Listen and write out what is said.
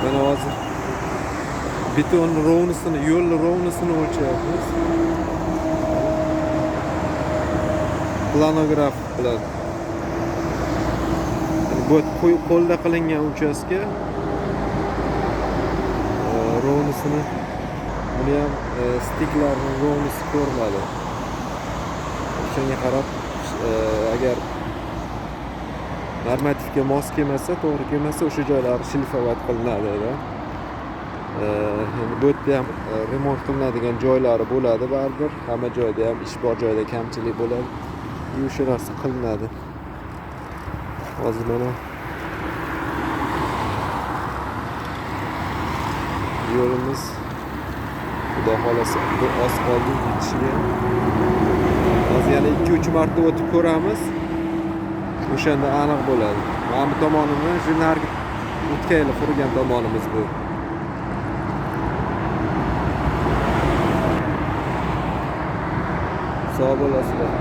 Mana hozir beton ровностini, yo'lni ровностini o'lchayapmiz. Planograf bilan. Bu qo'lda qilingan uchastka. Ровностini buni ham stiklarning ровности ko'rinadi. O'shanga qarab, agar normativga mos kelmasa, to'g'ri kelmasa, o'sha joylari shlifovat qilinadi. Endi bu yerda ham remont qilinadigan joylari bo'ladi baribir. Hamma joyda ham ish bor joyda kamchilik bo'ladi. O'sha narsa qilinadi. Hozir mana yo'limiz Xudo xolasa bir oz qoldi yetishiga. Hozir yana 2-3 marta o'tib ko'ramiz. O'shanda aniq bo'ladi. Mana bu tomonini shu narigi o'tgan yili qurgan tomonimiz bu. Sog' bo'lasizlar.